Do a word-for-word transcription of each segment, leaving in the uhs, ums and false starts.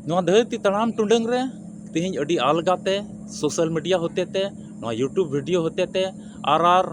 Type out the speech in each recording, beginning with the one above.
ᱱᱚᱣᱟ ᱫᱷᱟᱹᱨᱛᱤ ᱛᱟᱲᱟᱢ ᱴᱩᱰᱟᱹᱝ ᱨᱮ ᱛᱮᱦᱮᱧ ᱟᱹᱰᱤ ᱟᱞᱜᱟᱛᱮ social media ᱦᱚᱛᱮᱛᱮ, ᱱᱚᱣᱟ YouTube video ᱦᱚᱛᱮᱛᱮ ᱟᱨ ᱟᱨ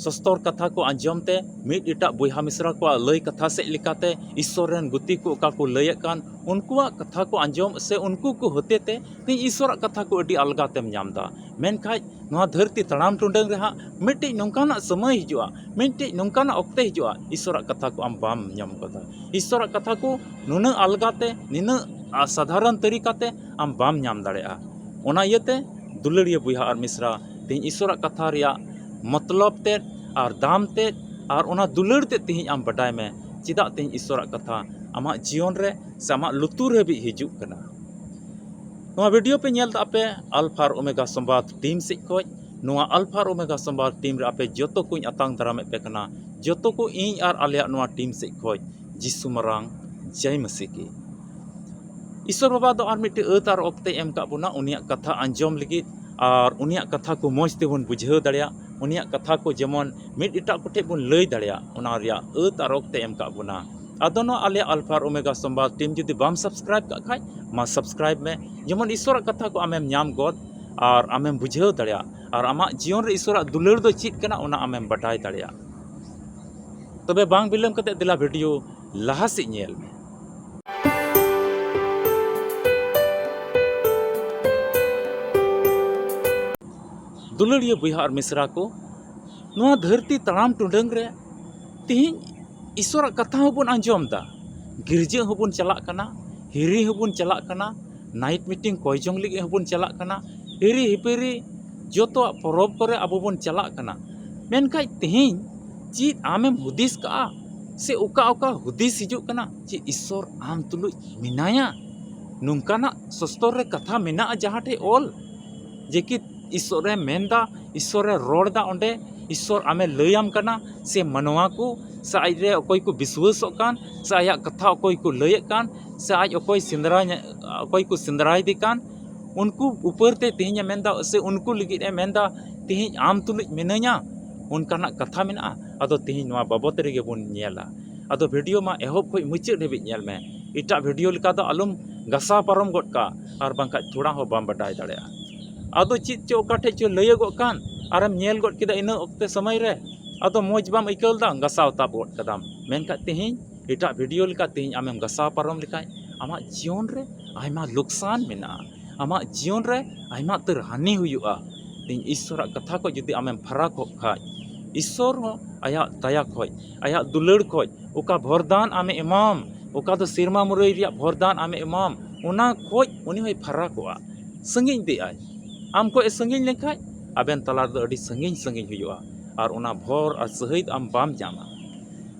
ᱥᱚᱥᱛᱚᱨ ᱠᱟᱛᱷᱟ ᱠᱚ ᱟᱸᱡᱚᱢ ᱛᱮ ᱢᱤᱫ ᱮᱴᱟᱜ ᱵᱚᱭᱦᱟ ᱢᱤᱥᱨᱟ ᱠᱚᱣᱟᱜ ᱞᱟᱹᱭ ᱠᱟᱛᱷᱟ ᱥᱮᱫ ᱞᱮᱠᱟᱛᱮ ᱤᱥᱥᱚᱨ ᱨᱮᱱ ᱜᱩᱛᱤ ᱠᱚ ᱚᱠᱟ ᱠᱚ ᱞᱟᱹᱭᱮᱫ ᱠᱟᱱ, ᱩᱱᱠᱩᱣᱟᱜ ᱠᱟᱛᱷᱟ ᱠᱚ ᱟᱸᱡᱚᱢ ᱥᱮ ᱩᱱᱠᱩ ᱠᱚ ᱦᱚᱛᱮᱛᱮ ᱛᱮᱦᱮᱧ ᱤᱥᱥᱚᱨᱟᱜ ᱠᱟᱛᱷᱟ ᱠᱚ ᱟᱹᱰᱤ ᱟᱞᱜᱟᱛᱮᱢ ᱧᱟᱢ ᱮᱫᱟ᱾ ᱢᱮᱱᱠᱷᱟᱡ ᱱᱚᱣᱟ ᱫᱷᱟᱹᱨᱛᱤ ᱛᱟᱲᱟᱢ ᱴᱩᱰᱟᱹᱝ ᱨᱮ ᱦᱟᱸᱜ ᱢᱤᱫᱴᱤᱡ ᱱᱚᱝᱠᱟᱱᱟᱜ ᱥᱚᱢᱚᱭ ᱦᱤᱡᱩᱜᱼᱟ, ᱢᱤᱫᱴᱤᱡ ᱱᱚᱝᱠᱟᱱᱟᱜ ᱚᱠᱛᱮ ᱦᱤᱡᱩᱜᱼᱟ, ᱤᱥᱥᱚᱨᱟᱜ ᱠᱟᱛᱷᱟ ᱠᱚ ᱟᱢ ᱵᱟᱢ ᱧᱟᱢ ᱜᱚᱫᱟ᱾ ᱤᱥᱥᱚᱨᱟᱜ ᱠᱟᱛᱷᱟ ᱠᱚ ᱱᱩᱱᱟᱹᱜ ᱟᱞᱜᱟᱛᱮ, ᱱᱤᱱᱟᱹᱜ ᱟ, ᱥᱟᱫᱷᱟᱨᱚᱱ ᱛᱟᱹᱨᱤᱠᱟᱛᱮ ᱟᱢ ᱵᱟᱢ ᱧᱟᱢ ᱫᱟᱲᱮᱭᱟᱜᱼᱟ᱾ ᱚᱱᱟ ᱤᱭᱟᱹᱛᱮ ᱫᱩᱞᱟᱹᱲᱤᱭᱟᱹ ᱵᱚᱭᱦᱟ ᱟᱨ ᱢᱤᱥᱨᱟ, ᱛᱮᱦᱮᱧ ᱤᱥᱥᱚᱨᱟᱜ ᱠᱟᱛᱷᱟ ᱨᱮᱭᱟᱜ ᱢᱚᱛᱞᱚᱵ ᱛᱮᱫ ᱟᱨ ᱫᱟᱢ ᱛᱮᱫ ᱟᱨ ᱚᱱᱟ ᱫᱩᱞᱟᱹᱲ ᱛᱮᱫ ᱛᱮᱦᱮᱧ ᱟᱢ ᱵᱟᱰᱟᱭ ᱢᱮ, ᱪᱮᱫᱟᱜ ᱛᱮᱦᱮᱧ ᱤᱥᱥᱚᱨᱟᱜ ᱠᱟᱛᱷᱟ ᱟᱢᱟᱜ ᱡᱤᱭᱚᱱ ᱨᱮ ᱥᱮ ᱟᱢᱟᱜ ᱞᱩᱛᱩᱨ ᱦᱟᱹᱵᱤᱡ ᱦᱤᱡᱩᱜ ᱠᱟᱱᱟ᱾ ᱱᱚᱣᱟ video ᱯᱮ ᱧᱮᱞ ᱫᱟ ᱟᱯᱮ ᱟᱞᱯᱷᱟ ᱟᱨ ᱳᱢᱮᱜᱟ ᱥᱚᱢᱵᱟᱫ team ᱥᱮᱫ ᱠᱷᱚᱡ᱾ ᱱᱚᱣᱟ ᱟᱞᱯᱷᱟ ᱟᱨ ᱳᱢᱮᱜᱟ ᱥᱚᱢᱵᱟᱫ team ᱨᱮ ᱟᱯᱮ ᱡᱚᱛᱚ ᱠᱚᱧ ᱟᱛᱟᱝ ᱫᱟᱨᱟᱢᱮᱫ ᱯᱮ ᱠᱟᱱᱟ, ᱡᱚᱛᱚ ᱠᱚ ᱤᱧ ᱟᱨ ᱟᱞᱮᱭᱟᱜ ᱱᱚᱣᱟ team ᱥᱮᱫ ᱠᱷᱚᱡ ᱡᱤᱥᱩ ᱢᱟᱨᱟᱝ ᱡᱟᱭ ᱢᱟᱹᱥᱤ ᱠᱤ᱾ ᱤᱥᱥᱚᱨ ᱵᱟᱵᱟ ᱫᱚ ᱟᱨ ᱢᱤᱫᱴᱮᱡ ᱟᱹᱛ ᱟᱨ ᱚᱠᱛᱮ ᱮᱢ ᱠᱟᱜ ᱵᱚᱱᱟ ᱩᱱᱤᱭᱟᱜ ᱠᱟᱛᱷᱟ ᱟᱸᱡᱚᱢ ᱞᱟᱹᱜᱤᱫ ᱟᱨ ᱩᱱᱤᱭᱟᱜ ᱠᱟᱛᱷᱟ ᱠᱚ ᱢᱚᱡᱽ ᱛᱮᱵᱚᱱ ᱵᱩᱡᱷᱟᱹᱣ ᱫᱟᱲᱮᱭᱟᱜ, ᱩᱱᱤᱭᱟᱜ ᱠᱟᱛᱷᱟ ᱠᱚ ᱡᱮᱢᱚᱱ ᱢᱤᱫ ᱮᱴᱟᱜ ᱠᱚᱴᱷᱮᱡ ᱵᱚᱱ ᱞᱟᱹᱭ ᱫᱟᱲᱮᱭᱟᱜ, ᱚᱱᱟ ᱨᱮᱭᱟᱜ ᱟᱹᱛ ᱟᱨ ᱚᱠᱛᱮ ᱮᱢ ᱠᱟᱜ ᱵᱚᱱᱟ᱾ ᱟᱫᱚ ᱱᱚᱣᱟ ᱟᱞᱮᱭᱟᱜ ᱟᱞᱯᱷᱟ ᱟᱨ ᱳᱢᱮᱜᱟ ᱥᱚᱢᱵᱟᱫ team ᱡᱩᱫᱤ ᱵᱟᱢ subscribe ᱠᱟᱜ ᱠᱷᱟᱡ, ᱢᱟ subscribe ᱢᱮ, ᱡᱮᱢᱚᱱ ᱤᱥᱥᱚᱨᱟᱜ ᱠᱟᱛᱷᱟ ᱠᱚ ᱟᱢᱮᱢ ᱧᱟᱢ ᱜᱚᱫ ᱟᱨ ᱟᱢᱮᱢ ᱵᱩᱡᱷᱟᱹᱣ ᱫᱟᱲᱮᱭᱟᱜ ᱟᱨ ᱟᱢᱟᱜ ᱡᱤᱭᱚᱱ ᱨᱮ ᱤᱥᱥᱚᱨᱟᱜ ᱫᱩᱞᱟᱹᱲ ᱫᱚ ᱪᱮᱫ ᱠᱟᱱᱟ ᱚᱱᱟ ᱟᱢᱮᱢ ᱵᱟᱰᱟᱭ ᱫᱟᱲᱮᱭᱟᱜᱼᱟ᱾ ᱛᱚᱵᱮ ᱵᱟᱝ ᱵᱤᱞᱚᱢ ᱠᱟᱛᱮ ᱫᱮᱞᱟ video ᱞᱟᱦᱟ ᱥᱮᱫ ᱧᱮᱞ ᱢᱮ᱾ ᱫᱩᱞᱟᱹᱲᱤᱭᱟᱹ ᱵᱚᱭᱦᱟ ᱟᱨ ᱢᱤᱥᱨᱟ ᱠᱚ, ᱱᱚᱣᱟ ᱫᱷᱟᱹᱨᱛᱤ ᱛᱟᱲᱟᱢ ᱴᱩᱰᱟᱹᱝ ᱨᱮ ᱛᱮᱦᱮᱧ ᱤᱥᱥᱚᱨᱟᱜ ᱠᱟᱛᱷᱟ ᱦᱚᱸᱵᱚᱱ ᱟᱸᱡᱚᱢ ᱮᱫᱟ, ᱜᱤᱨᱡᱟᱹ ᱦᱚᱸᱵᱚᱱ ᱪᱟᱞᱟᱜ ᱠᱟᱱᱟ, ᱦᱤᱨᱤ ᱦᱚᱸᱵᱚᱱ ᱪᱟᱞᱟᱜ ᱠᱟᱱᱟ, night meeting ᱠᱚᱭ ᱡᱚᱝ ᱞᱟᱹᱜᱤᱫ ᱦᱚᱸᱵᱚᱱ ᱪᱟᱞᱟᱜ ᱠᱟᱱᱟ, ᱦᱤᱨᱤ ᱦᱤᱯᱤᱨᱤ ᱡᱚᱛᱚᱣᱟᱜ ᱯᱚᱨᱚᱵᱽ ᱠᱚᱨᱮ ᱟᱵᱚ ᱵᱚᱱ ᱪᱟᱞᱟᱜ ᱠᱟᱱᱟ᱾ ᱢᱮᱱᱠᱷᱟᱡ ᱛᱮᱦᱮᱧ ᱪᱮᱫ ᱟᱢᱮᱢ ᱦᱩᱫᱤᱥ ᱠᱟᱜᱼᱟ ᱥᱮ ᱚᱠᱟ ᱚᱠᱟ ᱦᱩᱫᱤᱥ ᱦᱤᱡᱩᱜ ᱠᱟᱱᱟ, ᱪᱮᱫ ᱤᱥᱥᱚᱨ ᱟᱢ ᱛᱩᱞᱩᱡ ᱢᱮᱱᱟᱭᱟ? ᱱᱚᱝᱠᱟᱱᱟᱜ ᱥᱚᱥᱛᱚᱨ ᱨᱮ ᱠᱟᱛᱷᱟ ᱢᱮᱱᱟᱜᱼᱟ ᱡᱟᱦᱟᱸ ᱴᱷᱮᱡ ᱚᱞ ᱡᱮ ᱠᱤ ᱤᱥᱥᱚᱨᱮ ᱢᱮᱱᱫᱟ, ᱤᱥᱥᱚᱨᱮ ᱨᱚᱲᱫᱟ, ᱚᱸᱰᱮ ᱤᱥᱥᱚᱨ ᱟᱢᱮ ᱞᱟᱹᱭᱟᱢ ᱠᱟᱱᱟ ᱥᱮ ᱢᱟᱱᱣᱟ ᱠᱚ ᱥᱮ ᱟᱡ ᱨᱮ ᱚᱠᱚᱭ ᱠᱚ ᱵᱤᱥᱣᱟᱹᱥᱚᱜ ᱠᱟᱱ ᱥᱮ ᱟᱭᱟᱜ ᱠᱟᱛᱷᱟ ᱚᱠᱚᱭ ᱠᱚ ᱞᱟᱹᱭᱮᱫ ᱠᱟᱱ ᱥᱮ ᱟᱡ ᱚᱠᱚᱭ ᱥᱮᱸᱫᱽᱨᱟ ᱧᱟ-, ᱚᱠᱚᱭ ᱠᱚ ᱥᱮᱸᱫᱽᱨᱟᱭᱮᱫᱮ ᱠᱟᱱ, ᱩᱱᱠᱩ ᱩᱯᱟᱹᱨ ᱛᱮ ᱛᱮᱦᱮᱧ ᱮ ᱢᱮᱱᱫᱟ ᱥᱮ ᱩᱱᱠᱩ ᱞᱟᱹᱜᱤᱫ ᱮ ᱢᱮᱱᱫᱟ, ᱛᱮᱦᱮᱧ ᱟᱢ ᱛᱩᱞᱩᱡ ᱢᱤᱱᱟᱹᱧᱟ, ᱚᱱᱠᱟᱱᱟᱜ ᱠᱟᱛᱷᱟ ᱢᱮᱱᱟᱜᱼᱟ᱾ ᱟᱫᱚ ᱛᱮᱦᱮᱧ ᱱᱚᱣᱟ ᱵᱟᱵᱚᱛ ᱨᱮᱜᱮ ᱵᱚᱱ ᱧᱮᱞᱟ᱾ ᱟᱫᱚ video ᱢᱟ ᱮᱦᱚᱵ ᱠᱷᱚᱡ ᱢᱩᱪᱟᱹᱫ ᱫᱷᱟᱹᱵᱤᱡ ᱧᱮᱞ ᱢᱮ, ᱮᱴᱟᱜ video ᱞᱮᱠᱟ ᱫᱚ ᱟᱞᱚᱢ ᱜᱟᱥᱟᱣ ᱯᱟᱨᱚᱢ ᱜᱚᱫ ᱠᱟᱜᱼᱟ, ᱟᱨ ᱵᱟᱝᱠᱷᱟᱡ ᱛᱷᱚᱲᱟ ᱦᱚᱸ ᱵᱟᱢ ᱵᱟᱰᱟᱭ ᱫᱟᱲᱮᱭᱟᱜᱼᱟ᱾ ᱟᱫᱚ ᱪᱮᱫ ᱪᱚ ᱚᱠᱟ ᱴᱷᱮᱡ ᱪᱚ ᱞᱟᱹᱭᱟᱹᱜᱚᱜ ᱠᱟᱱ, ᱟᱨᱮᱢ ᱧᱮᱞ ᱜᱚᱫ ᱠᱮᱫᱟ ᱤᱱᱟᱹ ᱚᱠᱛᱮ ᱥᱚᱢᱚᱭ ᱨᱮ, ᱟᱫᱚ ᱢᱚᱡᱽ ᱵᱟᱢ ᱟᱹᱭᱠᱟᱹᱣ ᱞᱮᱫᱟ, ᱜᱟᱥᱟᱣ ᱛᱟᱵ ᱜᱚᱫ ᱠᱟᱫᱟᱢ᱾ ᱢᱮᱱᱠᱷᱟᱡ ᱛᱮᱦᱮᱧ ᱮᱴᱟᱜ ᱵᱷᱤᱰᱤᱭᱳ ᱞᱮᱠᱟ ᱛᱮᱦᱮᱧ ᱟᱢᱮᱢ ᱜᱟᱥᱟᱣ ᱯᱟᱨᱚᱢ ᱞᱮᱠᱷᱟᱡ ᱟᱢᱟᱜ ᱡᱤᱭᱚᱱ ᱨᱮ ᱟᱭᱢᱟ ᱞᱚᱠᱥᱟᱱ ᱢᱮᱱᱟᱜᱼᱟ, ᱟᱢᱟᱜ ᱡᱤᱭᱚᱱ ᱨᱮ ᱟᱭᱢᱟ ᱩᱛᱟᱹᱨ ᱦᱟᱹᱱᱤ ᱦᱩᱭᱩᱜᱼᱟ᱾ ᱛᱮᱦᱮᱧ ᱤᱥᱥᱚᱨᱟᱜ ᱠᱟᱛᱷᱟ ᱠᱷᱚᱡ ᱡᱩᱫᱤ ᱟᱢᱮᱢ ᱯᱷᱟᱨᱟᱠᱚᱜ ᱠᱷᱟᱡ, ᱤᱥᱥᱚᱨ ᱦᱚᱸ ᱟᱭᱟᱜ ᱫᱟᱭᱟ ᱠᱷᱚᱡ, ᱟᱭᱟᱜ ᱫᱩᱞᱟᱹᱲ ᱠᱷᱚᱡ ᱚᱠᱟ ᱵᱷᱚᱨᱫᱟᱱ ᱟᱢᱮ ᱮᱢᱟᱢ, ᱚᱠᱟ ᱫᱚ ᱥᱮᱨᱢᱟ ᱢᱩᱨᱟᱹᱭ ᱨᱮᱭᱟᱜ ᱵᱷᱚᱨᱫᱟᱱ ᱟᱢᱮ ᱮᱢᱟᱢ, ᱚᱱᱟ ᱠᱷᱚᱡ ᱩᱱᱤ ᱦᱚᱸᱭ ᱯᱷᱟᱨᱟᱠᱚᱜᱼᱟ, ᱥᱟᱺᱜᱤᱧ ᱤᱫᱤᱜᱼᱟᱭ᱾ ᱟᱢ ᱠᱷᱚᱡ ᱮ ᱥᱟᱺᱜᱤᱧ ᱞᱮᱱᱠᱷᱟᱡ ᱟᱵᱮᱱ ᱛᱟᱞᱟ ᱨᱮᱫᱚ ᱟᱹᱰᱤ ᱥᱟᱺᱜᱤᱧ ᱥᱟᱺᱜᱤᱧ ᱦᱩᱭᱩᱜᱼᱟ, ᱟᱨ ᱚᱱᱟ ᱵᱷᱚᱨ ᱟᱨ ᱥᱟᱹᱦᱤᱫ ᱟᱢ ᱵᱟᱢ ᱧᱟᱢᱟ᱾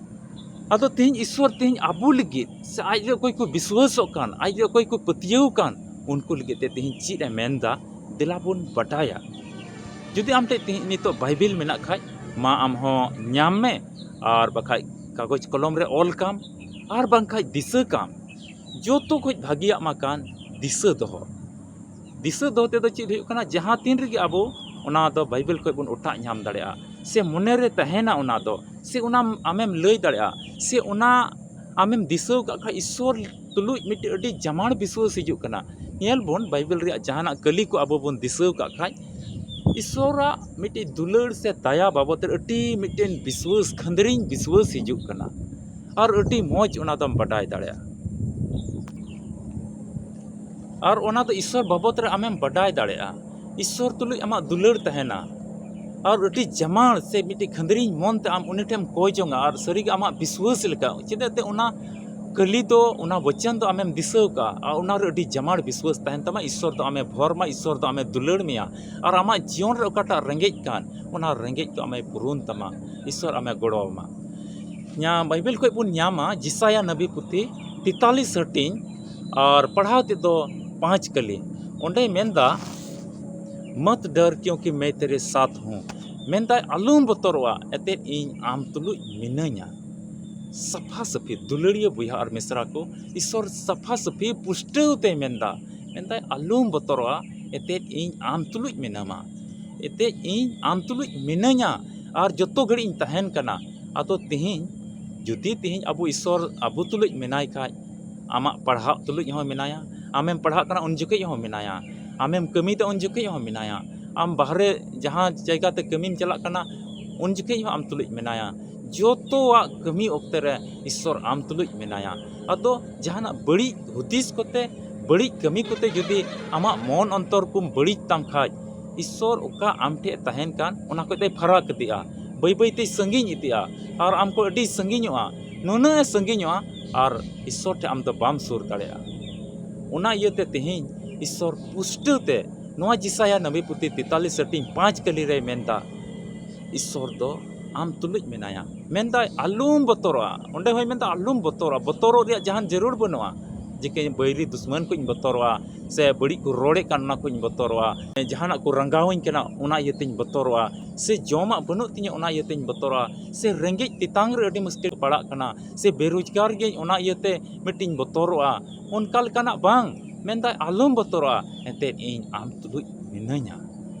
ᱟᱫᱚ ᱛᱮᱦᱮᱧ ᱤᱥᱥᱚᱨ ᱛᱮᱦᱮᱧ ᱟᱵᱚ ᱞᱟᱹᱜᱤᱫ ᱥᱮ ᱟᱡ ᱨᱮ ᱚᱠᱚᱭ ᱠᱚ ᱵᱤᱥᱣᱟᱹᱥᱚᱜ ᱠᱟᱱ, ᱟᱡ ᱨᱮ ᱚᱠᱚᱭ ᱠᱚ ᱯᱟᱹᱛᱭᱟᱹᱣ ᱠᱟᱱ, ᱩᱱᱠᱩ ᱞᱟᱹᱜᱤᱫ ᱛᱮ ᱛᱮᱦᱮᱧ ᱪᱮᱫ ᱮ ᱢᱮᱱᱫᱟ, ᱫᱮᱞᱟ ᱵᱚᱱ ᱵᱟᱰᱟᱭᱟ᱾ ᱡᱩᱫᱤ ᱟᱢ ᱴᱷᱮᱡ ᱛᱮᱦᱮᱧ ᱱᱤᱛᱚᱜ ᱵᱟᱭᱵᱮᱞ ᱢᱮᱱᱟᱜ ᱠᱷᱟᱡ, ᱢᱟ ᱟᱢ ᱦᱚᱸ ᱧᱟᱢ ᱢᱮ, ᱟᱨ ᱵᱟᱠᱷᱟᱡ ᱠᱟᱜᱚᱡᱽ ᱠᱚᱞᱚᱢ ᱨᱮ ᱚᱞ ᱠᱟᱢ, ᱟᱨ ᱵᱟᱝᱠᱷᱟᱡ ᱫᱤᱥᱟᱹ ᱠᱟᱢ᱾ ᱡᱚᱛᱚ ᱠᱷᱚᱡ ᱵᱷᱟᱹᱜᱤᱭᱟᱜ ᱢᱟ ᱠᱟᱱ ᱫᱤᱥᱟᱹ ᱫᱚᱦᱚ᱾ ᱫᱤᱥᱟᱹ ᱫᱚᱦᱚ ᱛᱮᱫᱚ ᱪᱮᱫ ᱦᱩᱭᱩᱜ ᱠᱟᱱᱟ? ᱡᱟᱦᱟᱸ ᱛᱤᱱ ᱨᱮᱜᱮ ᱟᱵᱚ ᱚᱱᱟ ᱫᱚ ᱵᱟᱭᱵᱮᱞ ᱠᱷᱚᱡ ᱵᱚᱱ ᱚᱴᱟᱜ ᱧᱟᱢ ᱫᱟᱲᱮᱭᱟᱜᱼᱟ, ᱥᱮ ᱢᱚᱱᱮ ᱨᱮ ᱛᱟᱦᱮᱱᱟ ᱚᱱᱟ ᱫᱚ, ᱥᱮ ᱚᱱᱟ ᱟᱢᱮᱢ ᱞᱟᱹᱭ ᱫᱟᱲᱮᱭᱟᱜᱼᱟ, ᱥᱮ ᱚᱱᱟ ᱟᱢᱮᱢ ᱫᱤᱥᱟᱹᱣ ᱠᱟᱜ ᱠᱷᱟᱡ ᱤᱥᱥᱚᱨ ᱛᱩᱞᱩᱡ ᱢᱤᱫᱴᱮᱡ ᱟᱹᱰᱤ ᱡᱟᱢᱟᱲ ᱵᱤᱥᱣᱟᱹᱥ ᱦᱤᱡᱩᱜ ᱠᱟᱱᱟ᱾ ᱧᱮᱞ ᱵᱚᱱ, ᱵᱟᱭᱵᱮᱞ ᱨᱮᱭᱟᱜ ᱡᱟᱦᱟᱱᱟᱜ ᱠᱟᱹᱞᱤ ᱠᱚ ᱟᱵᱚ ᱵᱚᱱ ᱫᱤᱥᱟᱹᱣ ᱠᱟᱜ ᱠᱷᱟᱡ, ᱤᱥᱥᱚᱨᱟᱜ ᱢᱤᱫᱴᱮᱡ ᱫᱩᱞᱟᱹᱲ ᱥᱮ ᱫᱟᱭᱟ ᱵᱟᱵᱚᱛ ᱨᱮ ᱟᱹᱰᱤ ᱢᱤᱫᱴᱮᱱ ᱵᱤᱥᱣᱟᱹᱥ, ᱠᱷᱟᱹᱱᱫᱽᱨᱤᱧ ᱵᱤᱥᱣᱟᱹᱥ ᱦᱤᱡᱩᱜ ᱠᱟᱱᱟ᱾ ᱟᱨ ᱟᱹᱰᱤ ᱢᱚᱡᱽ ᱚᱱᱟ ᱫᱚᱢ ᱵᱟᱰᱟᱭ ᱫᱟᱲᱮᱭᱟᱜᱼᱟ᱾ ᱟᱨ ᱚᱱᱟ ᱫᱚ ᱤᱥᱥᱚᱨ ᱵᱟᱵᱚᱛ ᱨᱮ ᱟᱢᱮᱢ ᱵᱟᱰᱟᱭ ᱫᱟᱲᱮᱭᱟᱜᱼᱟ᱾ ᱤᱥᱥᱚᱨ ᱛᱩᱞᱩᱡ ᱟᱢᱟᱜ ᱫᱩᱞᱟᱹᱲ ᱛᱟᱦᱮᱱᱟ᱾ ᱟᱨ ᱟᱹᱰᱤ ᱡᱟᱢᱟᱲ ᱥᱮ ᱢᱤᱫᱴᱮᱡ ᱠᱷᱟᱹᱱᱫᱽᱨᱤᱧ ᱢᱚᱱ ᱛᱮ ᱟᱢ ᱩᱱᱤ ᱴᱷᱮᱱ ᱮᱢ ᱠᱚᱭ ᱡᱚᱝᱟ, ᱟᱨ ᱥᱟᱹᱨᱤᱜᱮ ᱟᱢᱟᱜ ᱵᱤᱥᱣᱟᱹᱥ ᱞᱮᱠᱟ, ᱪᱮᱫᱟᱜ ᱛᱮ ᱚᱱᱟ ᱠᱟᱹᱞᱤ ᱫᱚ, ᱚᱱᱟ ᱵᱚᱪᱚᱱ ᱫᱚ ᱟᱢᱮᱢ ᱫᱤᱥᱟᱹᱣ ᱠᱟᱜᱼᱟ, ᱟᱨ ᱚᱱᱟ ᱨᱮ ᱟᱹᱰᱤ ᱡᱟᱢᱟᱲ ᱵᱤᱥᱣᱟᱹᱥ ᱛᱟᱦᱮᱱ ᱛᱟᱢᱟ, ᱤᱥᱥᱚᱨ ᱫᱚ ᱟᱢᱮ ᱵᱷᱚᱨ ᱢᱟ, ᱤᱥᱥᱚᱨ ᱫᱚ ᱟᱢᱮ ᱫᱩᱞᱟᱹᱲ ᱢᱮᱭᱟ, ᱟᱨ ᱟᱢᱟᱜ ᱡᱤᱭᱚᱱ ᱨᱮ ᱚᱠᱟᱴᱟᱜ ᱨᱮᱸᱜᱮᱡ ᱠᱟᱱ, ᱚᱱᱟ ᱨᱮᱸᱜᱮᱡ ᱫᱚ ᱟᱢᱮ ᱯᱩᱨᱩᱱ ᱛᱟᱢᱟ, ᱤᱥᱥᱚᱨ ᱟᱢᱮ ᱜᱚᱲᱚ ᱟᱢᱟ᱾ ᱧᱟ-, ᱵᱟᱭᱵᱮᱞ ᱠᱷᱚᱡ ᱵᱚᱱ ᱧᱟᱢᱟ ᱡᱤᱥᱟᱭᱟ ᱱᱟᱵᱤ ᱯᱩᱛᱷᱤ ᱛᱮᱛᱟᱞᱤᱥ ᱦᱟᱹᱴᱤᱧ, ᱟᱨ ᱯᱟᱲᱦᱟᱣ ᱛᱮᱫᱚ ᱯᱟᱸᱪ ᱠᱟᱹᱞᱤ᱾ ᱚᱸᱰᱮᱭ ᱢᱮᱱᱫᱟ, "ᱢᱚᱛ ᱰᱟᱨ ᱠᱤᱭᱩᱸᱠᱤ ᱢᱮᱸ ᱛᱮᱨᱮ ᱥᱟᱛᱷ ᱦᱩᱸ", ᱢᱮᱱᱫᱟᱭ, "ᱟᱞᱚᱢ ᱵᱚᱛᱚᱨᱚᱜᱼᱟ, ᱮᱱᱛᱮᱫ ᱤᱧ ᱟᱢ ᱛᱩᱞᱩᱡ ᱢᱤᱱᱟᱹᱧᱟ᱾" ᱥᱟᱯᱷᱟ ᱥᱟᱹᱯᱷᱤ ᱫᱩᱞᱟᱹᱲᱤᱭᱟᱹ ᱵᱚᱭᱦᱟ ᱟᱨ ᱢᱤᱥᱨᱟ ᱠᱚ, ᱤᱥᱥᱚᱨ ᱥᱟᱯᱷᱟ ᱥᱟᱹᱯᱷᱤ ᱯᱩᱥᱴᱟᱹᱣ ᱛᱮᱭ ᱢᱮᱱᱫᱟ, ᱢᱮᱱᱫᱟᱭ, "ᱟᱞᱚᱢ ᱵᱚᱛᱚᱨᱚᱜᱼᱟ, ᱮᱱᱛᱮᱫ ᱤᱧ ᱟᱢ ᱛᱩᱞᱩᱡ ᱢᱤᱱᱟᱹᱢᱟ, ᱮᱱᱛᱮᱫ ᱤᱧ ᱟᱢ ᱛᱩᱞᱩᱡ ᱢᱤᱱᱟᱹᱧᱟ, ᱟᱨ ᱡᱚᱛᱚ ᱜᱷᱟᱹᱲᱤᱡ ᱤᱧ ᱛᱟᱦᱮᱱ ᱠᱟᱱᱟ᱾" ᱟᱫᱚ ᱛᱮᱦᱮᱧ, ᱡᱩᱫᱤ ᱛᱮᱦᱮᱧ ᱟᱵᱚ ᱤᱥᱥᱚᱨ ᱟᱵᱚ ᱛᱩᱞᱩᱡ ᱢᱮᱱᱟᱭ ᱠᱷᱟᱡ, ᱟᱢᱟᱜ ᱯᱟᱲᱦᱟᱜ ᱛᱩᱞᱩᱡ ᱦᱚᱸ ᱢᱮᱱᱟᱭᱟ, ᱟᱢᱮᱢ ᱯᱟᱲᱦᱟᱜ ᱠᱟᱱᱟ ᱩᱱ ᱡᱚᱠᱷᱮᱡ ᱦᱚᱸ ᱢᱮᱱᱟᱭᱟ, ᱟᱢᱮᱢ ᱠᱟᱹᱢᱤᱭᱮᱫᱟ ᱩᱱ ᱡᱚᱠᱷᱮᱡ ᱦᱚᱸ ᱢᱮᱱᱟᱭᱟ, ᱟᱢ ᱵᱟᱦᱨᱮ ᱡᱟᱦᱟᱸ ᱡᱟᱭᱜᱟ ᱛᱮ ᱠᱟᱹᱢᱤᱢ ᱪᱟᱞᱟᱜ ᱠᱟᱱᱟ ᱩᱱ ᱡᱚᱠᱷᱮᱡ ᱦᱚᱸ ᱟᱢ ᱛᱩᱞᱩᱡ ᱢᱮᱱᱟᱭᱟ᱾ ᱡᱚᱛᱚᱣᱟᱜ ᱠᱟᱹᱢᱤ ᱚᱠᱛᱮ ᱨᱮ ᱤᱥᱥᱚᱨ ᱟᱢ ᱛᱩᱞᱩᱡ ᱢᱮᱱᱟᱭᱟ᱾ ᱟᱫᱚ ᱡᱟᱦᱟᱱᱟᱜ ᱵᱟᱹᱲᱤᱡ ᱦᱩᱫᱤᱥ ᱠᱚᱛᱮ, ᱵᱟᱹᱲᱤᱡ ᱠᱟᱹᱢᱤ ᱠᱚᱛᱮ ᱡᱩᱫᱤ ᱟᱢᱟᱜ ᱢᱚᱱ ᱚᱱᱛᱚᱨ ᱠᱚᱢ ᱵᱟᱹᱲᱤᱡ ᱛᱟᱢ ᱠᱷᱟᱡ, ᱤᱥᱥᱚᱨ ᱚᱠᱟ ᱟᱢ ᱴᱷᱮᱡ ᱮ ᱛᱟᱦᱮᱱ ᱠᱟᱱ ᱚᱱᱟ ᱠᱷᱚᱡ ᱫᱚᱭ ᱯᱷᱟᱨᱟᱠ ᱤᱫᱤᱜᱼᱟ, ᱵᱟᱹᱭ ᱵᱟᱹᱭ ᱛᱮᱭ ᱥᱟᱺᱜᱤᱧ ᱤᱫᱤᱜᱼᱟ, ᱟᱨ ᱟᱢ ᱠᱷᱚᱡ ᱟᱹᱰᱤ ᱥᱟᱺᱜᱤᱧᱚᱜᱼᱟ᱾ ᱱᱩᱱᱟᱹᱜ ᱮ ᱥᱟᱺᱜᱤᱧᱚᱜᱼᱟ ᱟᱨ ᱤᱥᱥᱚᱨ ᱴᱷᱮᱡ ᱟᱢ ᱫᱚ ᱵᱟᱢ ᱥᱩᱨ ᱫᱟᱲᱮᱭᱟᱜᱼᱟ᱾ ᱚᱱᱟ ᱤᱭᱟᱹᱛᱮ ᱛᱮᱦᱮᱧ ᱤᱥᱥᱚᱨ ᱯᱩᱥᱴᱟᱹᱣ ᱛᱮ ᱱᱚᱣᱟ ᱡᱤᱥᱟᱭᱟ ᱱᱟᱵᱤ ᱯᱩᱛᱷᱤ ᱛᱮᱛᱟᱞᱤᱥ ᱦᱟᱹᱴᱤᱧ ᱯᱟᱸᱪ ᱠᱟᱹᱞᱤ ᱨᱮᱭ ᱢᱮᱱᱫᱟ, ᱤᱥᱥᱚᱨ ᱫᱚ ᱟᱢ ᱛᱩᱞᱩᱡ ᱢᱮᱱᱟᱭᱟ᱾ ᱢᱮᱱᱫᱟᱭ, "ᱟᱞᱚᱢ ᱵᱚᱛᱚᱨᱚᱜᱼᱟ᱾" ᱚᱸᱰᱮ ᱦᱚᱸᱭ ᱢᱮᱱᱫᱟ, "ᱟᱞᱚᱢ ᱵᱚᱛᱚᱨᱚᱜᱼᱟ, ᱵᱚᱛᱚᱨᱚᱜ ᱨᱮᱭᱟᱜ ᱡᱟᱦᱟᱱ ᱡᱟᱹᱨᱩᱲ ᱵᱟᱹᱱᱩᱜᱼᱟ᱾ ᱡᱮ ᱠᱤ ᱵᱟᱹᱭᱨᱤ ᱫᱩᱥᱢᱟᱱ ᱠᱚᱧ ᱵᱚᱛᱚᱨᱚᱜᱼᱟ, ᱥᱮ ᱵᱟᱹᱲᱤᱡ ᱠᱚ ᱨᱚᱲᱮᱫ ᱠᱟᱱ ᱚᱱᱟ ᱠᱚᱧ ᱵᱚᱛᱚᱨᱚᱜᱼᱟ, ᱡᱟᱦᱟᱱᱟᱜ ᱠᱚ ᱨᱟᱸᱜᱟᱣᱤᱧ ᱠᱟᱱᱟ ᱚᱱᱟ ᱤᱭᱟᱹᱛᱮᱧ ᱵᱚᱛᱚᱨᱚᱜᱼᱟ, ᱥᱮ ᱡᱚᱢᱟᱜ ᱵᱟᱹᱱᱩᱜ ᱛᱤᱧᱟᱹ ᱚᱱᱟ ᱤᱭᱟᱹᱛᱮᱧ ᱵᱚᱛᱚᱨᱚᱜᱼᱟ, ᱥᱮ ᱨᱮᱸᱜᱮᱡ ᱛᱮᱛᱟᱝ ᱨᱮ ᱟᱹᱰᱤ ᱢᱩᱥᱠᱤᱞ ᱯᱟᱲᱟᱜ ᱠᱟᱱᱟ, ᱥᱮ ᱵᱮᱨᱳᱡᱽᱜᱟᱨ ᱜᱤᱭᱟᱹᱧ ᱚᱱᱟ ᱤᱭᱟᱹᱛᱮ ᱢᱤᱫᱴᱤᱧ ᱵᱚᱛᱚᱨᱚᱜᱼᱟ, ᱚᱱᱠᱟ ᱞᱮᱠᱟᱱᱟᱜ ᱵᱟᱝ᱾" ᱢᱮᱱᱫᱟᱭ, "ᱟᱞᱚᱢ ᱵᱚᱛᱚᱨᱚᱜᱼᱟ, ᱮᱱᱛᱮᱫ ᱤᱧ ᱟᱢ ᱛᱩᱞᱩᱡ ᱢᱤᱱᱟᱹᱧᱟ᱾"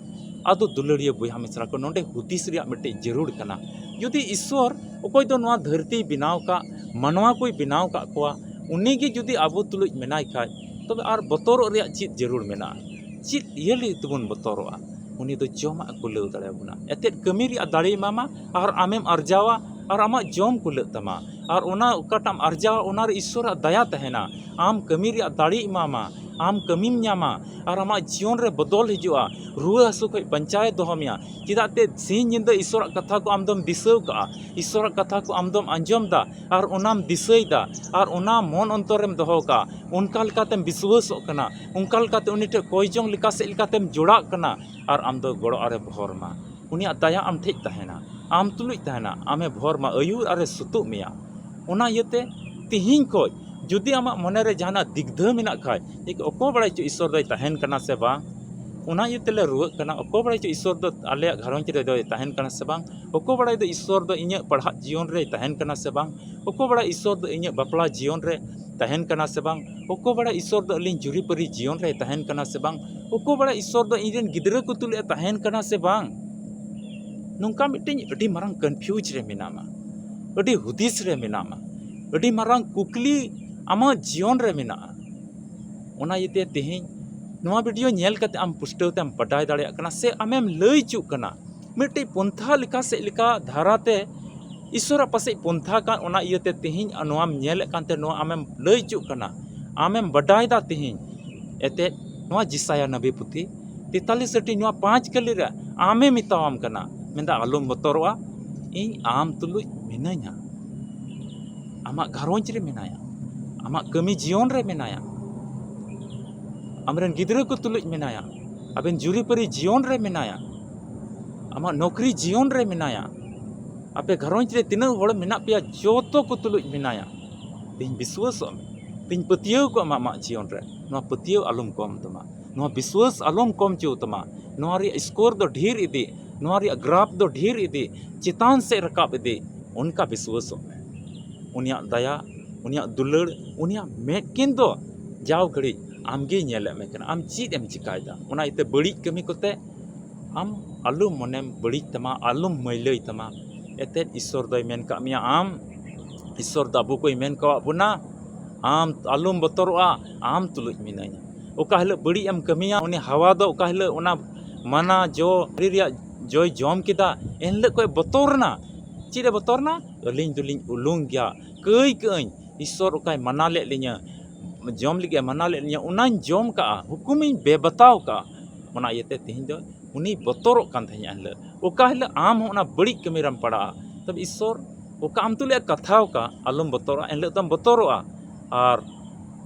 ᱟᱫᱚ ᱫᱩᱞᱟᱹᱲᱤᱭᱟᱹ ᱵᱚᱭᱦᱟ ᱢᱤᱥᱨᱟ ᱠᱚ, ᱱᱚᱰᱮ ᱦᱩᱫᱤᱥ ᱨᱮᱭᱟᱜ ᱢᱤᱫᱴᱤᱡ ᱡᱟᱹᱨᱩᱲ ᱠᱟᱱᱟ᱾ ᱡᱩᱫᱤ ᱤᱥᱥᱚᱨ, ᱚᱠᱚᱭ ᱫᱚ ᱱᱚᱣᱟ ᱫᱷᱟᱹᱨᱛᱤᱭ ᱵᱮᱱᱟᱣ ᱠᱟᱜ, ᱢᱟᱱᱣᱟ ᱠᱚᱭ ᱵᱮᱱᱟᱣ ᱠᱟᱜ ᱠᱚᱣᱟ, ᱩᱱᱤ ᱜᱮ ᱡᱩᱫᱤ ᱟᱵᱚ ᱛᱩᱞᱩᱡ ᱢᱮᱱᱟᱭ ᱠᱷᱟᱡ, ᱛᱚᱵᱮ ᱟᱨ ᱵᱚᱛᱚᱨᱚᱜ ᱨᱮᱭᱟᱜ ᱪᱮᱫ ᱡᱟᱹᱨᱩᱲ ᱢᱮᱱᱟᱜᱼᱟ? ᱪᱮᱫ ᱤᱭᱟᱹ ᱞᱟᱹᱜᱤᱫ ᱛᱮᱵᱚᱱ ᱵᱚᱛᱚᱨᱚᱜᱼᱟ? ᱩᱱᱤ ᱫᱚ ᱡᱚᱢᱟᱜ ᱮ ᱠᱩᱞᱟᱹᱣ ᱫᱟᱲᱮᱭᱟᱵᱚᱱᱟ, ᱮᱱᱛᱮᱫ ᱠᱟᱹᱢᱤ ᱨᱮᱭᱟᱜ ᱫᱟᱲᱮᱭ ᱮᱢᱟᱢᱟ, ᱟᱨ ᱟᱢᱮᱢ ᱟᱨᱡᱟᱣᱟ, ᱟᱨ ᱟᱢᱟᱜ ᱡᱚᱢ ᱠᱩᱞᱟᱹᱜ ᱛᱟᱢᱟ, ᱟᱨ ᱚᱱᱟ ᱚᱠᱟᱴᱟᱜ ᱮᱢ ᱟᱨᱡᱟᱣᱟ ᱚᱱᱟᱨᱮ ᱤᱥᱥᱚᱨᱟᱜ ᱫᱟᱭᱟ ᱛᱟᱦᱮᱱᱟ᱾ ᱟᱢ ᱠᱟᱹᱢᱤ ᱨᱮᱭᱟᱜ ᱫᱟᱲᱮᱭ ᱮᱢᱟᱢᱟ, ᱟᱢ ᱠᱟᱹᱢᱤᱢ ᱧᱟᱢᱟ, ᱟᱨ ᱟᱢᱟᱜ ᱡᱤᱭᱚᱱ ᱨᱮ ᱵᱚᱫᱚᱞ ᱦᱤᱡᱩᱜᱼᱟ, ᱨᱩᱣᱟᱹ ᱦᱟᱹᱥᱩ ᱠᱷᱚᱱ ᱵᱟᱧᱪᱟᱣᱮ ᱫᱚᱦᱚ ᱢᱮᱭᱟ᱾ ᱪᱮᱫᱟᱜ ᱛᱮ ᱥᱤᱧ ᱧᱤᱫᱟᱹ ᱤᱥᱥᱚᱨᱟᱜ ᱠᱟᱛᱷᱟ ᱠᱚ ᱟᱢ ᱫᱚᱢ ᱫᱤᱥᱟᱹᱣ ᱠᱟᱜᱼᱟ, ᱤᱥᱥᱚᱨᱟᱜ ᱠᱟᱛᱷᱟ ᱠᱚ ᱟᱢ ᱫᱚᱢ ᱟᱸᱡᱚᱢ ᱫᱟ, ᱟᱨ ᱚᱱᱟᱢ ᱫᱤᱥᱟᱹᱭ ᱫᱟ, ᱟᱨ ᱚᱱᱟ ᱢᱚᱱ ᱚᱱᱛᱚᱨ ᱨᱮᱢ ᱫᱚᱦᱚ ᱠᱟᱜᱼᱟ, ᱚᱱᱠᱟ ᱞᱮᱠᱟᱛᱮᱢ ᱵᱤᱥᱣᱟᱹᱥᱚᱜ ᱠᱟᱱᱟ, ᱚᱱᱠᱟ ᱞᱮᱠᱟᱛᱮ ᱩᱱᱤ ᱴᱷᱮᱱ ᱠᱚᱭ ᱡᱚᱝ ᱞᱮᱠᱟ ᱥᱮᱫ ᱞᱮᱠᱟᱛᱮᱢ ᱡᱚᱲᱟᱜ ᱠᱟᱱᱟ, ᱟᱨ ᱟᱢ ᱫᱚ ᱜᱚᱲᱚ ᱟᱨᱮ ᱵᱷᱚᱨ ᱢᱟ᱾ ᱩᱱᱤᱭᱟᱜ ᱫᱟᱭᱟ ᱟᱢ ᱴᱷᱮᱡ ᱛᱟᱦᱮᱱᱟ, ᱟᱢ ᱛᱩᱞᱩᱡ ᱛᱟᱦᱮᱱᱟ, ᱟᱢᱮ ᱵᱷᱚᱨ ᱢᱟ, ᱟᱹᱭᱩᱨ ᱟᱨᱮ ᱥᱩᱛᱩᱜ ᱢᱮᱭᱟ᱾ ᱚᱱᱟ ᱤᱭᱟᱹᱛᱮ ᱛᱤᱦᱤᱧ ᱠᱷᱚᱡ ᱡᱩᱫᱤ ᱟᱢᱟᱜ ᱢᱚᱱᱮ ᱨᱮ ᱡᱟᱦᱟᱱᱟᱜ ᱫᱤᱜᱽᱫᱷᱟᱹ ᱢᱮᱱᱟᱜ ᱠᱷᱟᱡ, ᱚᱠᱚᱭ ᱵᱟᱲᱟᱭ ᱪᱚ ᱤᱥᱥᱚᱨ ᱫᱚᱭ ᱛᱟᱦᱮᱱ ᱠᱟᱱᱟ ᱥᱮ ᱵᱟᱝ, ᱚᱱᱟ ᱤᱭᱟᱹ ᱛᱮᱞᱮ ᱨᱩᱣᱟᱹᱜ ᱠᱟᱱᱟ, ᱚᱠᱚᱭ ᱵᱟᱲᱟᱭ ᱪᱚ ᱤᱥᱥᱚᱨ ᱫᱚ ᱟᱞᱮᱭᱟᱜ ᱜᱷᱟᱨᱚᱸᱡᱽ ᱨᱮ ᱫᱚᱭ ᱛᱟᱦᱮᱱ ᱠᱟᱱᱟ ᱥᱮ ᱵᱟᱝ, ᱚᱠᱚᱭ ᱵᱟᱲᱟᱭ ᱫᱚ ᱤᱥᱥᱚᱨ ᱫᱚ ᱤᱧᱟᱹᱜ ᱯᱟᱲᱦᱟᱜ ᱡᱤᱭᱚᱱ ᱨᱮᱭ ᱛᱟᱦᱮᱱ ᱠᱟᱱᱟ ᱥᱮ ᱵᱟᱝ, ᱚᱠᱚᱭ ᱵᱟᱲᱟᱭ ᱤᱥᱥᱚᱨ ᱫᱚ ᱤᱧᱟᱹᱜ ᱵᱟᱯᱞᱟ ᱡᱤᱭᱚᱱ ᱨᱮ ᱛᱟᱦᱮᱱ ᱠᱟᱱᱟ ᱥᱮ ᱵᱟᱝ, ᱚᱠᱚᱭ ᱵᱟᱲᱟᱭ ᱤᱥᱥᱚᱨ ᱫᱚ ᱟᱹᱞᱤᱧ ᱡᱩᱨᱤᱯᱟᱹᱨᱤ ᱡᱤᱭᱚᱱ ᱨᱮᱭ ᱛᱟᱦᱮᱱ ᱠᱟᱱᱟ ᱥᱮ ᱵᱟᱝ, ᱚᱠᱚᱭ ᱵᱟᱲᱟᱭ ᱤᱥᱥᱚᱨ ᱫᱚ ᱤᱧ ᱨᱮᱱ ᱜᱤᱫᱽᱨᱟᱹ ᱠᱚ ᱛᱩᱞᱩᱡ ᱮ ᱛᱟᱦᱮᱱ ᱠᱟᱱᱟ ᱥᱮ ᱵᱟᱝ᱾ ᱱᱚᱝᱠᱟ ᱢᱤᱫᱴᱮᱱ ᱟᱹᱰᱤ ᱢᱟᱨᱟᱝ ᱠᱚᱱᱯᱷᱤᱭᱩᱡᱽ ᱨᱮ ᱢᱮᱱᱟᱢᱟ, ᱟᱹᱰᱤ ᱦᱩᱫᱤᱥ ᱨᱮ ᱢᱮᱱᱟᱢᱟ, ᱟᱹᱰᱤ ᱢᱟᱨᱟᱝ ᱠᱩᱠᱞᱤ ᱟᱢᱟᱜ ᱡᱤᱭᱚᱱ ᱨᱮ ᱢᱮᱱᱟᱜᱼᱟ᱾ ᱚᱱᱟ ᱤᱭᱟᱹᱛᱮ ᱛᱮᱦᱮᱧ ᱱᱚᱣᱟ ᱵᱷᱤᱰᱤᱭᱳ ᱧᱮᱞ ᱠᱟᱛᱮ ᱟᱢ ᱯᱩᱥᱴᱟᱹᱣ ᱛᱮᱢ ᱵᱟᱰᱟᱭ ᱫᱟᱲᱮᱭᱟᱜ ᱠᱟᱱᱟ ᱥᱮ ᱟᱢᱮᱢ ᱞᱟᱹᱭ ᱦᱚᱪᱚᱜ ᱠᱟᱱᱟ, ᱢᱤᱫᱴᱤᱡ ᱯᱚᱱᱛᱷᱟ ᱞᱮᱠᱟ ᱥᱮᱫ ᱞᱮᱠᱟ ᱫᱷᱟᱨᱟᱛᱮ ᱤᱥᱚᱨᱟᱜ ᱯᱟᱥᱮᱡ ᱯᱚᱱᱛᱷᱟ ᱠᱟᱱ, ᱚᱱᱟ ᱤᱭᱟᱹᱛᱮ ᱛᱮᱦᱮᱧ ᱱᱚᱣᱟᱢ ᱧᱮᱞᱮᱫ ᱠᱟᱱᱛᱮ ᱱᱚᱣᱟ ᱟᱢᱮᱢ ᱞᱟᱹᱭ ᱦᱚᱪᱚᱜ ᱠᱟᱱᱟ, ᱟᱢᱮᱢ ᱵᱟᱰᱟᱭᱮᱫᱟ ᱛᱮᱦᱮᱧ᱾ ᱮᱱᱛᱮᱫ ᱱᱚᱣᱟ ᱡᱤᱥᱟᱭᱟ ᱱᱟᱵᱤ ᱯᱩᱛᱷᱤ ᱛᱮᱛᱟᱞᱤᱥ ᱟᱹᱴᱤ ᱱᱚᱣᱟ ᱯᱟᱸᱪ ᱠᱟᱹᱞᱤ ᱨᱮ ᱟᱢᱮ ᱢᱮᱛᱟᱣᱟᱢ ᱠᱟᱱᱟ, ᱢᱮᱱᱫᱟ, "ᱟᱞᱚᱢ ᱵᱚᱛᱚᱨᱚᱜᱼᱟ, ᱤᱧ ᱟᱢ ᱛᱩᱞᱩᱡ ᱢᱤᱱᱟᱹᱧᱟ, ᱟᱢᱟᱜ ᱜᱷᱟᱨᱚᱸᱡᱽ ᱨᱮ ᱢᱮᱱᱟᱭᱟ, ᱟᱢᱟᱜ ᱠᱟᱹᱢᱤ ᱡᱤᱭᱚᱱ ᱨᱮ ᱢᱮᱱᱟᱭᱟ, ᱟᱢᱨᱮᱱ ᱜᱤᱫᱽᱨᱟᱹ ᱠᱚ ᱛᱩᱞᱩᱡ ᱢᱮᱱᱟᱭᱟ, ᱟᱵᱮᱱ ᱡᱩᱨᱤᱯᱟᱹᱨᱤ ᱡᱤᱭᱚᱱ ᱨᱮ ᱢᱮᱱᱟᱭᱟ, ᱟᱢᱟᱜ ᱱᱚᱠᱨᱤ ᱡᱤᱭᱚᱱ ᱨᱮ ᱢᱮᱱᱟᱭᱟ, ᱟᱯᱮ ᱜᱷᱟᱨᱚᱸᱡᱽ ᱨᱮ ᱛᱤᱱᱟᱹᱜ ᱦᱚᱲ ᱢᱮᱱᱟᱜ ᱯᱮᱭᱟ ᱡᱚᱛᱚ ᱠᱚ ᱛᱩᱞᱩᱡ ᱢᱮᱱᱟᱭᱟ᱾ ᱛᱮᱦᱮᱧ ᱵᱤᱥᱣᱟᱹᱥᱚᱜ ᱢᱮ, ᱛᱮᱦᱮᱧ ᱯᱟᱹᱛᱭᱟᱹᱣ ᱠᱚᱜ ᱢᱮ ᱟᱢᱟᱜ ᱡᱤᱭᱚᱱ ᱨᱮ, ᱱᱚᱣᱟ ᱯᱟᱹᱛᱭᱟᱹᱣ ᱟᱞᱚᱢ ᱠᱚᱢ ᱛᱟᱢᱟ, ᱱᱚᱣᱟ ᱵᱤᱥᱣᱟᱹᱥ ᱟᱞᱚᱢ ᱠᱚᱢ ᱦᱚᱪᱚ ᱛᱟᱢᱟ, ᱱᱚᱣᱟ ᱨᱮᱭᱟᱜ ᱥᱠᱳᱨ ᱫᱚ ᱰᱷᱮᱨ ᱤᱫᱤ, ᱱᱚᱣᱟ ᱨᱮᱭᱟᱜ ᱜᱨᱟᱯᱷ ᱫᱚ ᱰᱷᱮᱨ ᱤᱫᱤ, ᱪᱮᱛᱟᱱ ᱥᱮᱫ ᱨᱟᱠᱟᱵ ᱤᱫᱤ, ᱚᱱᱠᱟ ᱵᱤᱥᱣᱟᱹᱥᱚᱜ ᱢᱮ᱾ ᱩᱱᱤᱭᱟᱜ ᱫᱟᱭᱟ, ᱩᱱᱤᱭᱟᱜ ᱫᱩᱞᱟᱹᱲ, ᱩᱱᱤᱭᱟᱜ ᱢᱮᱫ ᱠᱤᱱ ᱫᱚ ᱡᱟᱣ ᱜᱷᱟᱹᱲᱤᱡ ᱟᱢᱜᱮᱭ ᱧᱮᱞᱮᱫ ᱢᱮ ᱠᱟᱱᱟ, ᱟᱢ ᱪᱮᱫ ᱮᱢ ᱪᱤᱠᱟᱭᱮᱫᱟ᱾ ᱚᱱᱟ ᱤᱭᱟᱹᱛᱮ ᱵᱟᱹᱲᱤᱡ ᱠᱟᱹᱢᱤ ᱠᱚᱛᱮ ᱟᱢ ᱟᱞᱚᱢ ᱢᱚᱱᱮᱢ ᱵᱟᱹᱲᱤᱡ ᱛᱟᱢᱟ, ᱟᱞᱚᱢ ᱢᱟᱹᱭᱞᱟᱹᱭ ᱛᱟᱢᱟ᱾ ᱮᱛᱮᱫ ᱤᱥᱥᱚᱨ ᱫᱚᱭ ᱢᱮᱱ ᱠᱟᱜ ᱢᱮᱭᱟ ᱟᱢ, ᱤᱥᱥᱚᱨ ᱫᱚ ᱟᱵᱚ ᱠᱚᱭ ᱢᱮᱱ ᱠᱟᱣᱟᱫ ᱵᱚᱱᱟ, ᱟᱢ ᱟᱞᱚᱢ ᱵᱚᱛᱚᱨᱚᱜᱼᱟ, ᱟᱢ ᱛᱩᱞᱩᱡ ᱢᱤᱱᱟᱹᱧᱟ᱾ ᱚᱠᱟ ᱦᱤᱞᱳᱜ ᱵᱟᱹᱲᱤᱡ ᱮᱢ ᱠᱟᱹᱢᱤᱭᱟ, ᱩᱱᱤ ᱦᱟᱣᱟ ᱫᱚ ᱚᱠᱟ ᱦᱤᱞᱳᱜ ᱚᱱᱟ ᱢᱟᱱᱟ ᱡᱚ ᱫᱟᱨᱮ ᱨᱮᱭᱟᱜ ᱡᱚᱭ ᱡᱚᱢ ᱠᱮᱫᱟ, ᱮᱱᱦᱤᱞᱳᱜ ᱠᱷᱚᱡ ᱵᱚᱛᱚᱨ ᱮᱱᱟ᱾ ᱪᱮᱫ ᱮ ᱵᱚᱛᱚᱨ ᱮᱱᱟ? ᱟᱹᱞᱤᱧ ᱫᱚᱞᱤᱧ ᱩᱞᱩᱝ ᱜᱮᱭᱟ, ᱠᱟᱹᱭ ᱠᱟᱹᱜ ᱟᱹᱧ, ᱤᱥᱥᱚᱨ ᱚᱠᱟᱭ ᱢᱟᱱᱟ ᱞᱮᱫ ᱞᱤᱧᱟ, ᱡᱚᱢ ᱞᱟᱹᱜᱤᱫ ᱮ ᱢᱟᱱᱟ ᱞᱮᱫ ᱞᱤᱧᱟ, ᱚᱱᱟᱧ ᱡᱚᱢ ᱠᱟᱜᱼᱟ, ᱦᱩᱠᱩᱢᱤᱧ ᱵᱮᱵᱟᱛᱟᱣ ᱠᱟᱜᱼᱟ᱾ ᱚᱱᱟ ᱤᱭᱟᱹᱛᱮ ᱛᱮᱦᱮᱧ ᱫᱚ ᱩᱱᱤ ᱵᱚᱛᱚᱨᱚᱜ ᱠᱟᱱ ᱛᱟᱦᱮᱸᱫ ᱮᱱᱦᱤᱞᱳᱜ᱾ ᱚᱠᱟ ᱦᱤᱞᱳᱜ ᱟᱢ ᱦᱚᱸ ᱚᱱᱟ ᱵᱟᱹᱲᱤᱡ ᱠᱟᱹᱢᱤ ᱨᱮᱢ ᱯᱟᱲᱟᱜᱼᱟ, ᱛᱚᱵᱮ ᱤᱥᱥᱚᱨ ᱚᱠᱟ ᱟᱢ ᱛᱩᱞᱩᱡ ᱮ ᱠᱟᱛᱷᱟᱣ ᱠᱟᱜ, ᱟᱞᱚᱢ ᱵᱚᱛᱚᱨᱚᱜᱼᱟ, ᱮᱱᱦᱤᱞᱳᱜ ᱫᱚᱢ ᱵᱚᱛᱚᱨᱚᱜᱼᱟ᱾ ᱟᱨ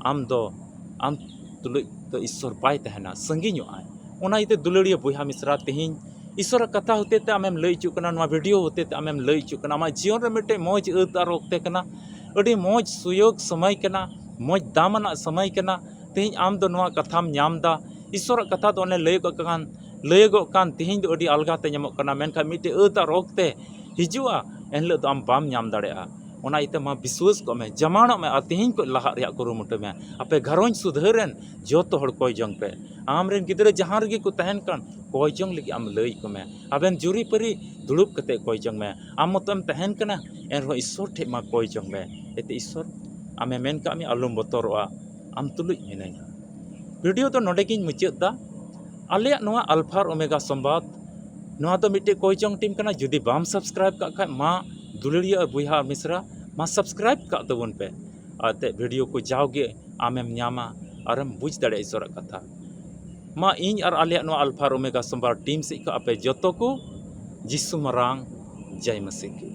ᱟᱢ ᱫᱚ ᱟᱢ ᱛᱩᱞᱩᱡ ᱫᱚ ᱤᱥᱥᱚᱨ ᱵᱟᱭ ᱛᱟᱦᱮᱱᱟ, ᱥᱟᱺᱜᱤᱧᱚᱜ ᱟᱭ᱾ ᱚᱱᱟ ᱤᱭᱟᱹᱛᱮ ᱫᱩᱞᱟᱹᱲᱤᱭᱟᱹ ᱵᱚᱭᱦᱟ ᱢᱤᱥᱨᱟ, ᱛᱮᱦᱮᱧ ᱤᱥᱥᱚᱨᱟᱜ ᱠᱟᱛᱷᱟ ᱦᱚᱛᱮ ᱛᱮ ᱟᱢᱮᱢ ᱞᱟᱹᱭ ᱦᱚᱪᱚᱜ ᱠᱟᱱᱟ, ᱱᱚᱣᱟ ᱵᱷᱤᱰᱤᱭᱳ ᱦᱚᱛᱮ ᱛᱮ ᱟᱢᱮᱢ ᱞᱟᱹᱭ ᱦᱚᱪᱚᱜ ᱠᱟᱱᱟ, ᱟᱢᱟᱜ ᱡᱤᱭᱚᱱ ᱨᱮ ᱢᱤᱫᱴᱮᱱ ᱢᱚᱡᱽ ᱟᱹᱛ ᱟᱨ ᱚᱠᱛᱮ ᱠᱟᱱᱟ, ᱟᱹᱰᱤ ᱢᱚᱡᱽ ᱥᱩᱭᱳᱜᱽ ᱥᱚᱢᱚᱭ ᱠᱟᱱᱟ, ᱢᱚᱡᱽ ᱫᱟᱢ ᱟᱱᱟᱜ ᱥᱚᱢᱚᱭ ᱠᱟᱱᱟ᱾ ᱛᱮᱦᱮᱧ ᱟᱢ ᱫᱚ ᱱᱚᱣᱟ ᱠᱟᱛᱷᱟᱢ ᱧᱟᱢ ᱮᱫᱟ᱾ ᱤᱥᱥᱚᱨᱟᱜ ᱠᱟᱛᱷᱟ ᱫᱚ ᱚᱱᱮ ᱞᱟᱹᱭᱚᱜᱚᱜ ᱠᱟᱱ, ᱞᱟᱹᱭᱚᱜᱚᱜ ᱠᱟᱱ ᱛᱮᱦᱮᱧ ᱫᱚ ᱟᱹᱰᱤ ᱟᱞᱜᱟ ᱛᱮ ᱧᱟᱢᱚᱜ ᱠᱟᱱᱟ, ᱢᱮᱱᱠᱷᱟᱱ ᱢᱤᱫᱴᱮᱡ ᱟᱹᱛ ᱟᱨ ᱚᱠᱛᱮ ᱦᱤᱡᱩᱜᱼᱟ, ᱮᱱᱦᱤᱞᱳᱜ ᱫᱚ ᱟᱢ ᱵᱟᱢ ᱧᱟᱢ ᱫᱟᱲᱮᱭᱟᱜᱼᱟ᱾ ᱚᱱᱟ ᱤᱭᱟᱹᱛᱮ ᱢᱟ ᱵᱤᱥᱣᱟᱹᱥ ᱠᱚᱜ ᱢᱮ, ᱡᱟᱢᱟᱲᱚᱜ ᱢᱮ ᱟᱨ ᱛᱮᱦᱮᱧ ᱠᱷᱚᱱ ᱞᱟᱦᱟᱜ ᱨᱮᱭᱟᱜ ᱠᱩᱨᱩᱢᱩᱴᱩᱭ ᱢᱮ᱾ ᱟᱯᱮ ᱜᱷᱟᱨᱚᱸᱡᱽ ᱥᱩᱫᱷᱟᱹᱨ ᱨᱮᱱ ᱡᱚᱛᱚ ᱦᱚᱲ ᱠᱚᱭ ᱡᱚᱝ ᱯᱮ᱾ ᱟᱢᱨᱮᱱ ᱜᱤᱫᱽᱨᱟᱹ ᱡᱟᱦᱟᱸ ᱨᱮᱜᱮ ᱠᱚ ᱛᱟᱦᱮᱱ ᱠᱟᱱ, ᱠᱚᱭ ᱡᱚᱝ ᱞᱟᱹᱜᱤᱫ ᱟᱢ ᱞᱟᱹᱭ ᱟᱠᱚ ᱢᱮ᱾ ᱟᱵᱮᱱ ᱡᱩᱨᱤᱯᱟᱹᱨᱤ ᱫᱩᱲᱩᱵ ᱠᱟᱛᱮ ᱠᱚᱭ ᱡᱚᱝ ᱢᱮ᱾ ᱟᱢ ᱢᱚᱛᱚᱢ ᱛᱟᱦᱮᱱ ᱠᱟᱱᱟ, ᱮᱱᱨᱮᱦᱚᱸ ᱤᱥᱥᱚᱨ ᱴᱷᱮᱡ ᱢᱟ ᱠᱚᱭ ᱡᱚᱝ ᱢᱮ᱾ ᱮᱛᱮ ᱤᱥᱥᱚᱨ ᱟᱢᱮ ᱢᱮᱱ ᱠᱟᱜ ᱢᱮ, ᱟᱞᱚᱢ ᱵᱚᱛᱚᱨᱚᱜᱼᱟ, ᱟᱢ ᱛᱩᱞᱩᱡ ᱢᱤᱱᱟᱹᱧᱟ᱾ ᱵᱷᱤᱰᱤᱭᱳ ᱫᱚ ᱱᱚᱰᱮ ᱜᱤᱧ ᱢᱩᱪᱟᱹᱫ ᱫᱟ᱾ ᱟᱞᱮᱭᱟᱜ ᱱᱚᱣᱟ ᱟᱞᱯᱷᱟ ᱟᱨ ᱳᱢᱮᱜᱟ ᱥᱚᱢᱵᱟᱫ, ᱱᱚᱣᱟ ᱫᱚ ᱢᱤᱫᱴᱮᱡ ᱠᱚᱭ ᱪᱚᱝ ᱴᱤᱢ ᱠᱟᱱᱟ᱾ ᱡᱩᱫᱤ ᱵᱟᱢ ᱥᱟᱵᱥᱠᱨᱟᱭᱤᱵ ᱠᱟᱜ ᱠᱷᱟᱡ, ᱢᱟ ᱫᱩᱞᱟᱹᱲᱤᱭᱟᱹ ᱵᱚᱭᱦᱟ ᱟᱨ ᱢᱤᱥᱨᱟ, ᱢᱟ ᱥᱟᱵᱥᱠᱨᱟᱭᱤᱵ ᱠᱟᱜ ᱛᱟᱵᱚᱱ ᱯᱮ᱾ ᱟᱨ ᱛᱮ ᱵᱷᱤᱰᱤᱭᱳ ᱠᱚ ᱡᱟᱣᱜᱮ ᱟᱢᱮᱢ ᱧᱟᱢᱟ ᱟᱨᱮᱢ ᱵᱩᱡᱽ ᱫᱟᱲᱮᱭᱟᱜᱼᱟ ᱤᱥᱚᱨᱟᱜ ᱠᱟᱛᱷᱟ᱾ ᱢᱟ ᱤᱧ ᱟᱨ ᱟᱞᱮᱭᱟᱜ ᱱᱚᱣᱟ ᱟᱞᱯᱷᱟ ᱟᱨ ᱳᱢᱮᱜᱟ ᱥᱚᱢᱵᱟᱫ ᱴᱤᱢ ᱥᱮᱫ ᱠᱷᱚᱱ ᱟᱯᱮ ᱡᱚᱛᱚ ᱠᱚ ᱡᱤᱥᱩ ᱢᱟᱨᱟᱝ ᱡᱟᱭ ᱢᱟᱥᱤ ᱠᱤ᱾